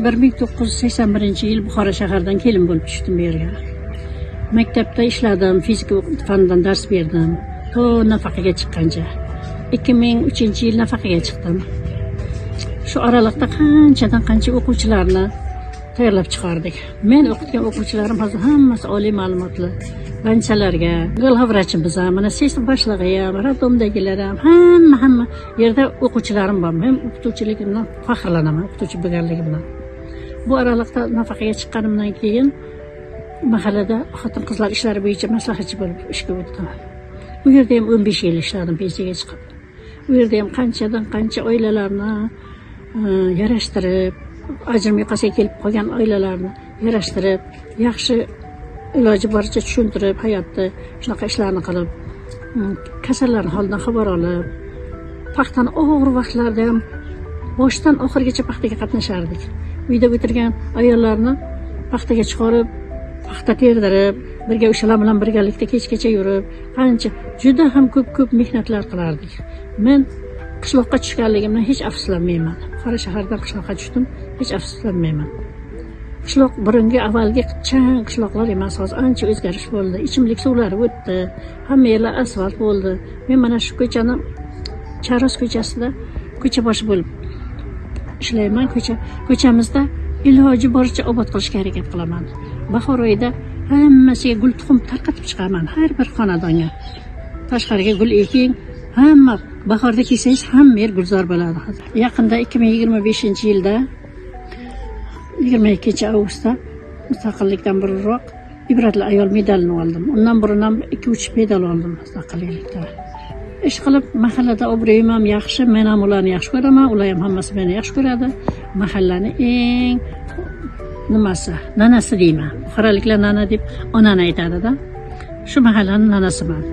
1981 yil Buxoro shaharidan kelin bo'lib tushdim bu yerga. Maktabda ishladim, fizika fanidan dars berdim. To nafaqaga chiqqancha. 2003 yil nafaqaga chiqdim. Shu oraliqda qanchadan qancha o'quvchilarni tayyorlab chiqardik. Men o'qitgan o'quvchilarim hozir hammasi oliy ma'lumotli. Больница larga, главврач imiz ham, mana СЭС boshlig'i ham, роддом dagilar ham, hamma hamma yerda o'quvchilarim bor. Men o'qituvchiligimdan faxrlanaman, o'qituvchi bo'lganligimdan. Bu oraliqda nafaqaga chiqqanimdan keyin mahallada xotin qizlar ishlari bo'yicha maslahatchi bo'lib ishga o'tdim. U yerda ham 15 yil ishladim pensiyaga chiqib. U yerda ham qanchadan qancha oilalarni yarashtirib, ajrim yoqasiga kelib qolgan oilalarni yarashtirib, yaxshi iloji boricha tushuntirib, hayotda shunaqa ishlarni qilib, kasallarni holidan xabar olib, paxtani og'ir vaqtlarda ham boshdan oxirigacha paxtaga qatnashardik. Uyda o'tirgan ayollarni paxtaga chiqarib, paxta terdirib, birga o'shalar bilan birgalikda kechgacha yurib, qancha juda ham ko'p ko'p mehnatlar qilardik. Men qishloqqa tushganligimdan hech afsuslanmayman. Buxoro shaharidan qishloqqa tushdim, hech afsuslanmayman. Qishloq burungi avvalgi chang qishloqlar emas, hozir ancha o'zgarish bo'ldi. Ichimlik suvlari o'tdi, hamma yerlar asfalt bo'ldi. Men mana shu ko'chani, Charos ko'chasida ko'cha boshi bo'lib ishlayman. Ko'chamizda iloji boricha obod qilishga harakat qilaman. Bahor oyida hammasiga gul tuxum tarqatib chiqaman har bir xonadonga. Tashqariga gul eking, hamma bahorda kelsangiz, hamma yer gulzor bo'ladi. Yaqinda, 2025 yilda 22 avgustda mustaqillikdan burunroq "Ibratli ayol" medalini oldim. Undan burun ham ikki uch medal oldim mustaqillikda. Ish qilib, mahallada obro'yim ham yaxshi, men ham ularni yaxshi ko'raman, ular ham hammasi meni yaxshi ko'radi. Mahallani eng nimasi, nanasi deyman. Buxoroliklar nana deb onani aytadida, shu mahallani nanasiman.